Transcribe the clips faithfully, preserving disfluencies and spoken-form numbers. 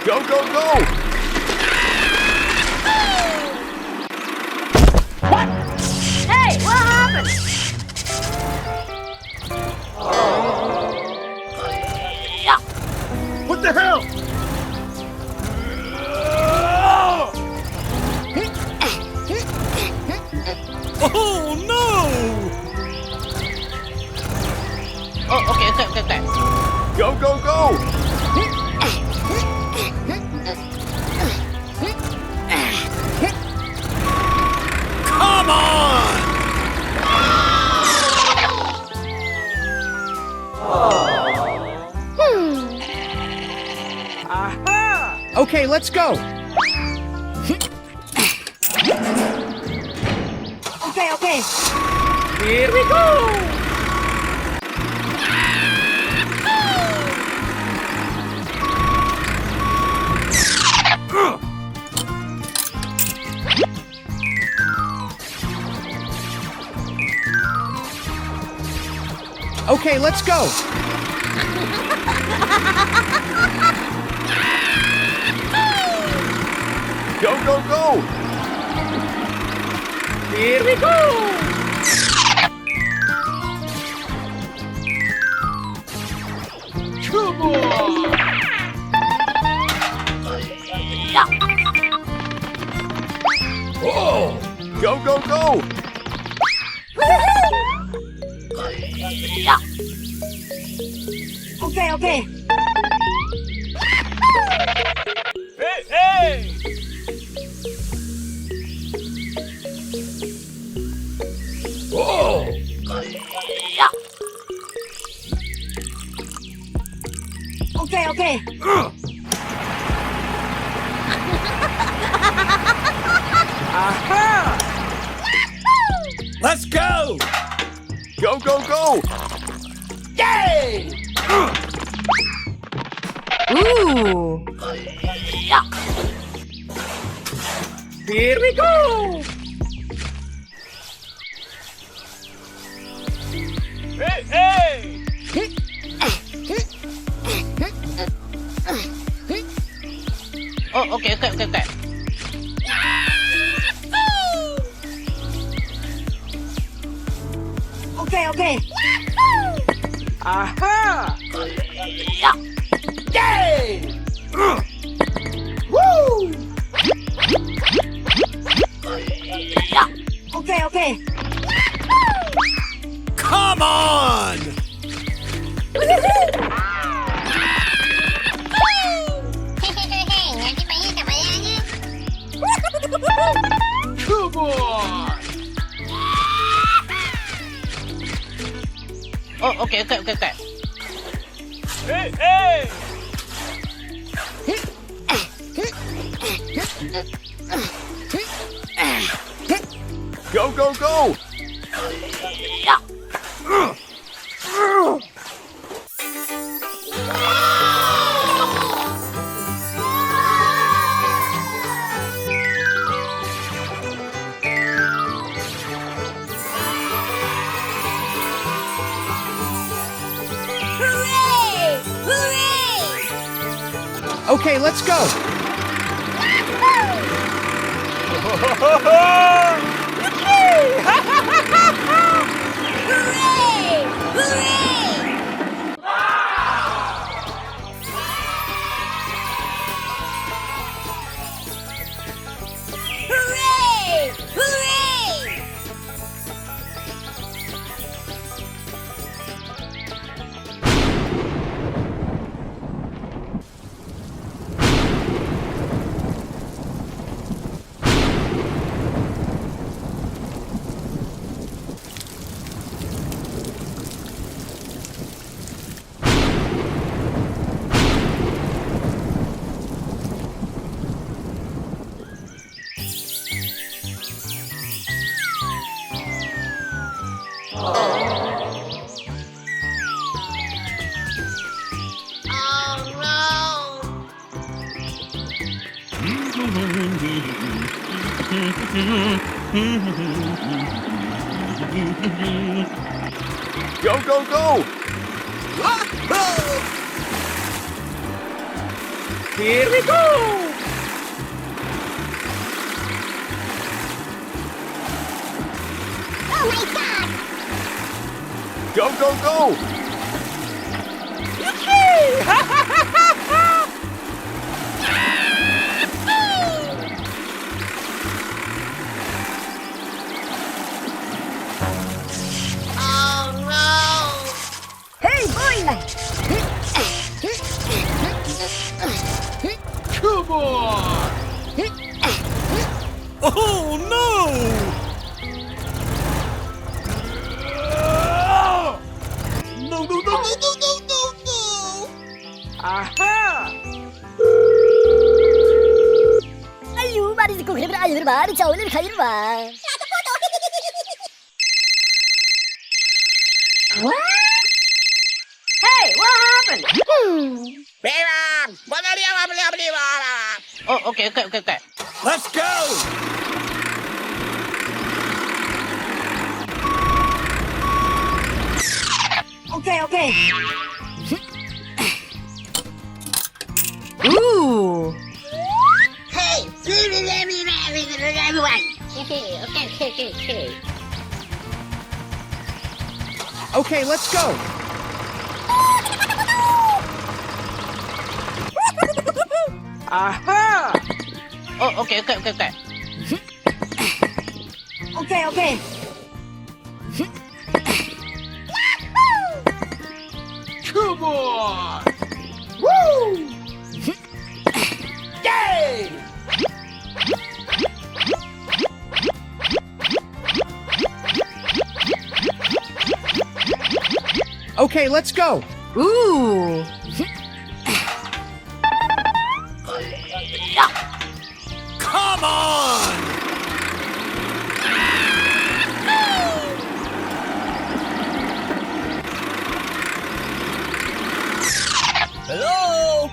Go, go, go! What? Hey, what happened? What the hell? Oh, no! Oh, okay, okay, okay, okay. Go, go, go! Come on! Hmm. Aha! Okay, let's go. Okay, okay. Here we go. Okay, let's go. Go, go, go! Here we go! Come on! Oh! Go, go, go! Okay, okay. Hey, hey! Oh! Okay, okay. Aha! Let's go! Go, go, go! Yay! Ooh! Here we go! Hey, hey! Oh, okay, okay, okay, okay. Okay, okay. Aha! Yay! Woo! Okay, okay. Come on! Come on! Oh, okay, okay, okay, okay. Hey, hey! Go, go, go! Hooray! Hooray! Okay, let's go. Hooray! Hooray! Hooray! Hooray! Go, go, go! Wahoo! Here we go! Oh my God! Go, go, go! Yippee! Oh no! Hey, boy! Come on! Oh no! No, no, no, no, no, no, no, no! Aha! Ayu, mari ko kre bra ayu mari chau le khayu ma. What? Hey, what happened? Hmm. Bam! Bam, bam, bam, bam, bam, bam. Oh, okay, okay, okay, okay. Let's go! Okay, okay. Ooh. Hey, everyone. Okay, okay, okay, okay. Okay, let's go. Aha! Oh, okay, okay, okay, okay. Okay, okay. Come on! Woo! Yay! Okay, let's go. Ooh. Come on! Hello!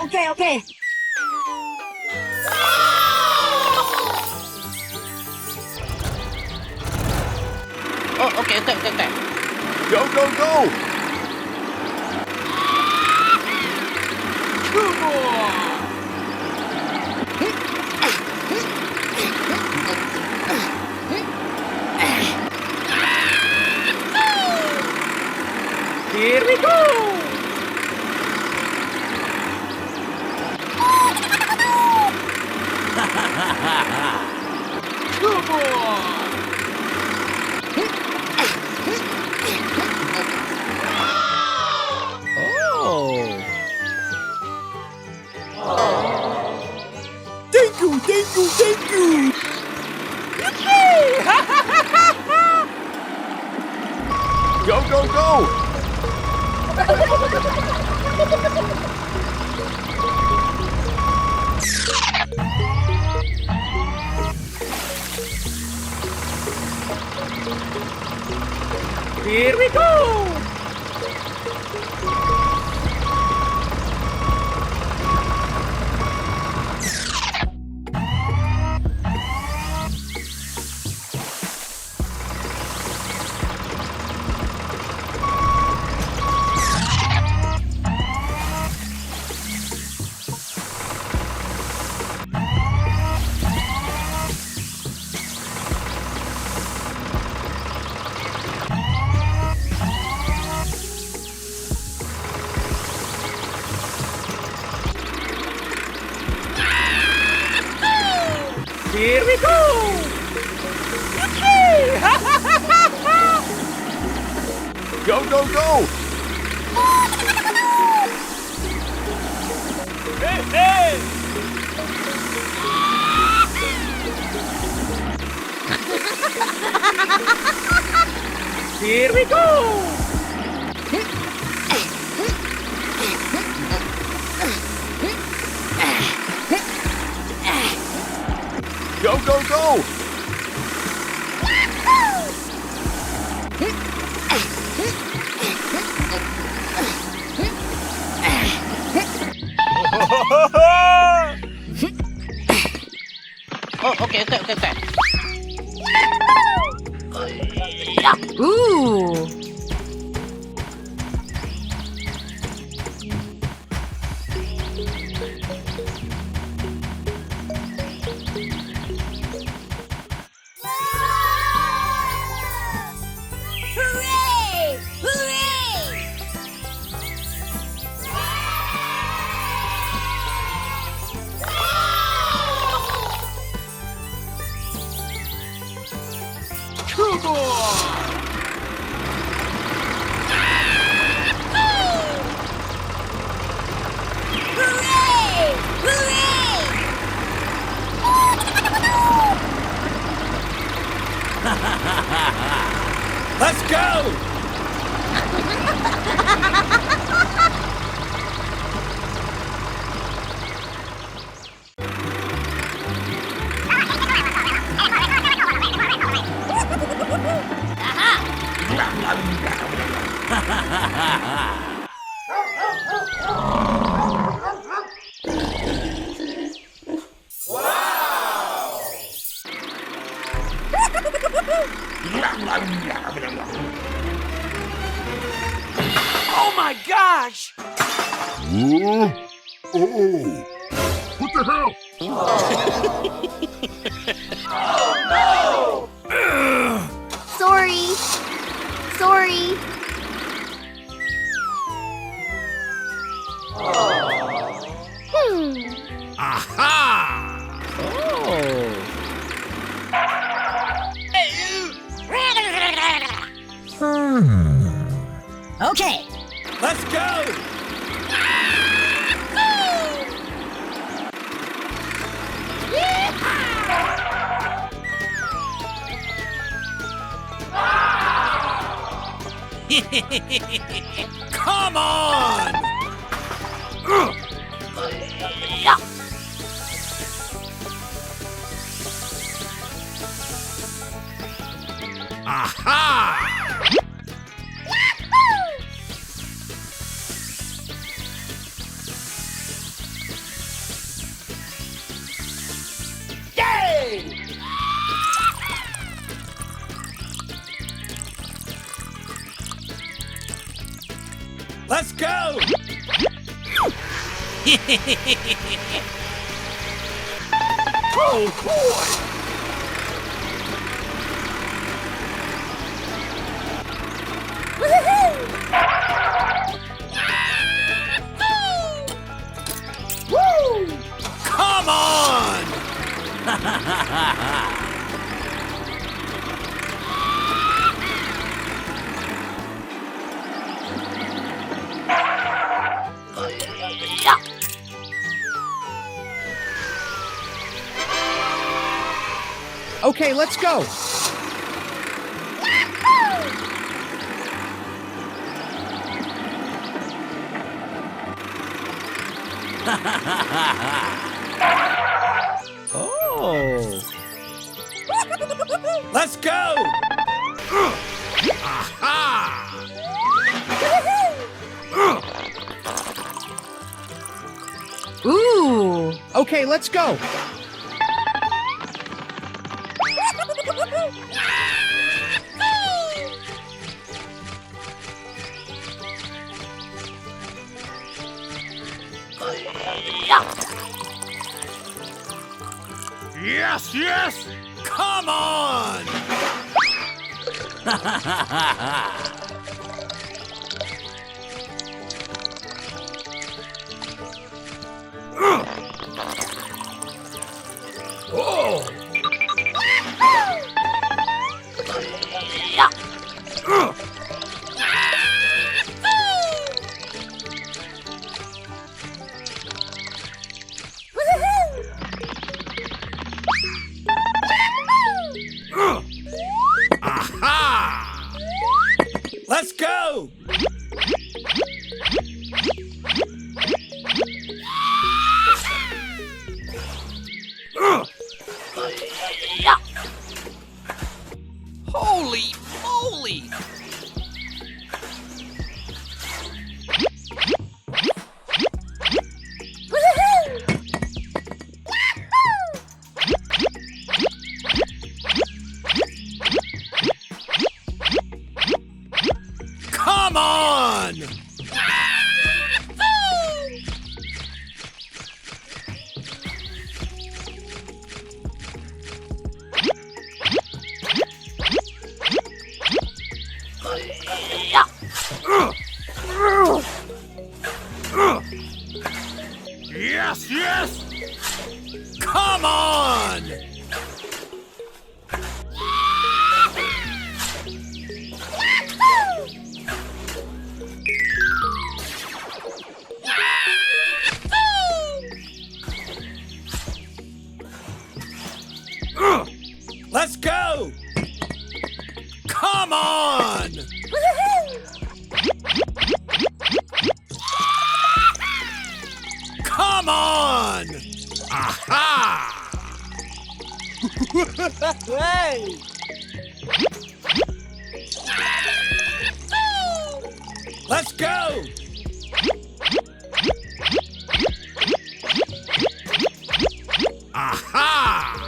Okay, okay. Oh, okay, okay, okay, okay. Go, go, go! Come on! Here we go! Come on! Oh! Thank you, thank you, thank you! Yippee! Go, go, go! Here we go! Here we go! Yippee! Go, go, go! Hey, hey! Here we go! Go, go, go! Oh, okay, okay, okay, okay. Ooh. Hooray! Hooray! Come on! Hooray! Hooray! Let's go! Oh my gosh! Huh? Oh! What the hell? Oh no! Sorry. Sorry. Hmm. Aha! Oh. Hmm. Okay. Let's go! Come on! Aha! Yay! Let's go! Oh, boy! Woo! Come on! Okay, let's go. Oh. Let's go! Aha! Ooh. Okay, let's go. Yes, yes! Come on! Oh! Aha! Let's go! Holy moly! Hey! Let's go! Aha!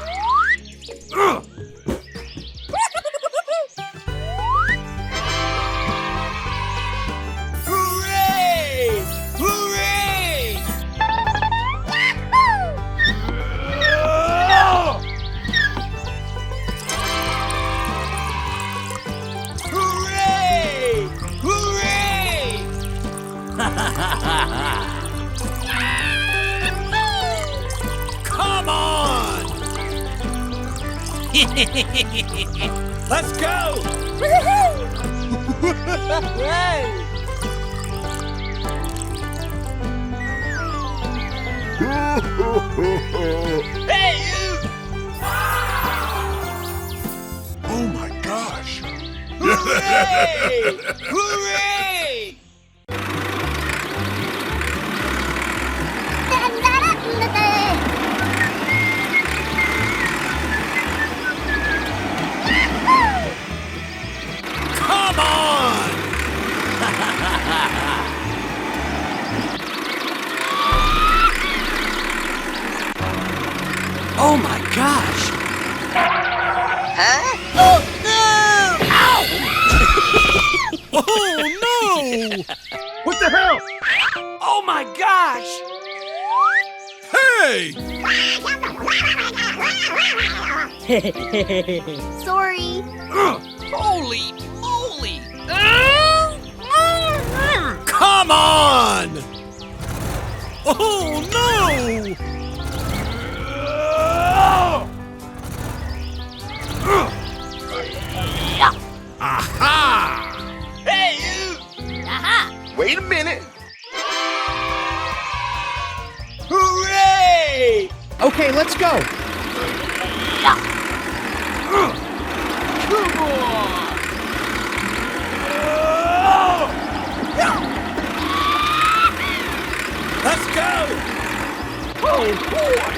Hooray! Hooray! Hooray! Hooray! Come on! Let's go! Hey! Hey, you! Oh my gosh! Hooray! Hooray! Come on! Oh my gosh! Huh? Oh no! Ow! Oh no! What the hell? Oh my gosh! Hey! Sorry. Ugh, holy moly! Come on! Oh no! Aha! Hey, you! Aha! Wait a minute! Hooray! Okay, let's go. Come on! Let's go! Oh, boy!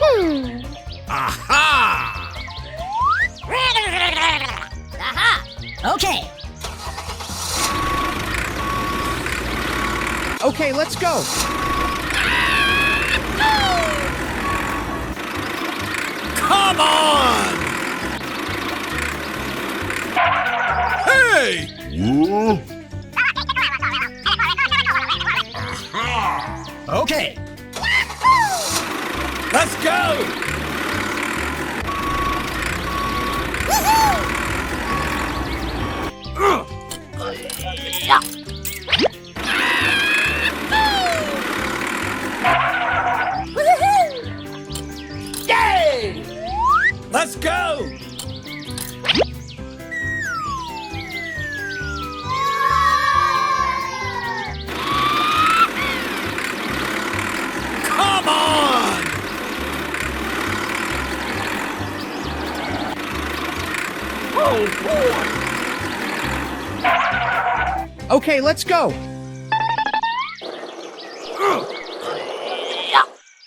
Hmm. Aha! Aha! Okay. Okay, let's go. Come on! Hey! Whoa. Aha! Okay. Let's go! Yay! Let's go! Come on! Oh, boy! Okay, let's go.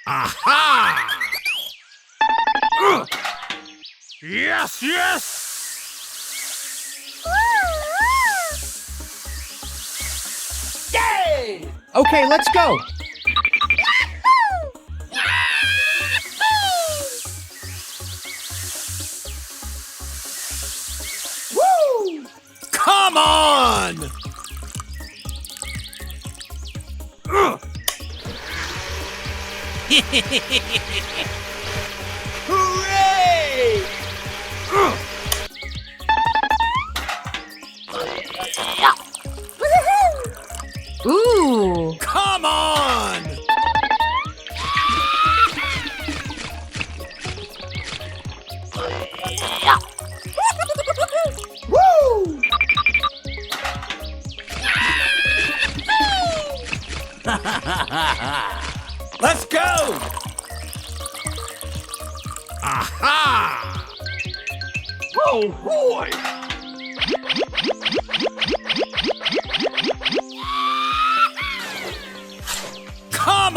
Aha! Yes, yes! Yay! Okay, let's go. Woo! Come on! Hooray! Ooh! Come on! Woo! Let's go! Aha! Oh, boy!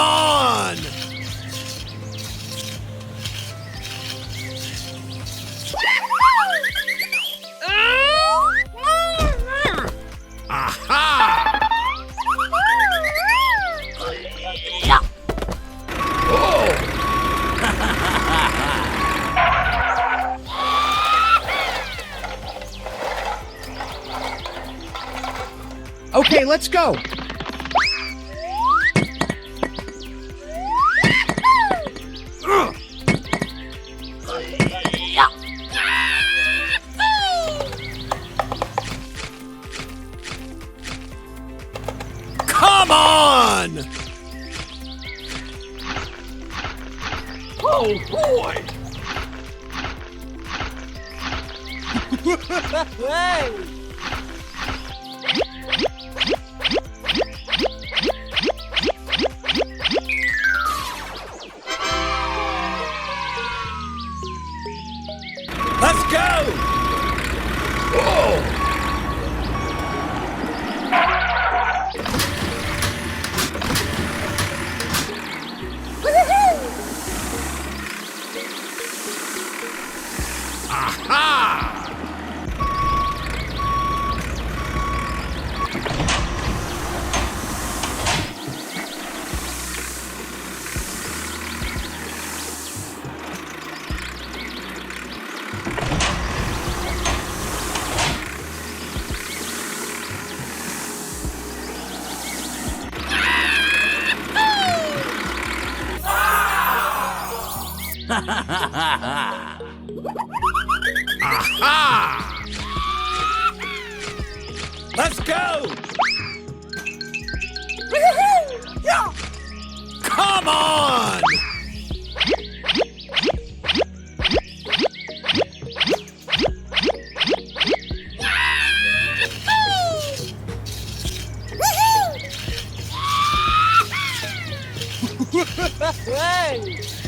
on! Aha! Oh! Okay, let's go. Come on! Oh, boy! Hey! Let's go! Oh! Aha! Aha! Let's go! Come on! Hey!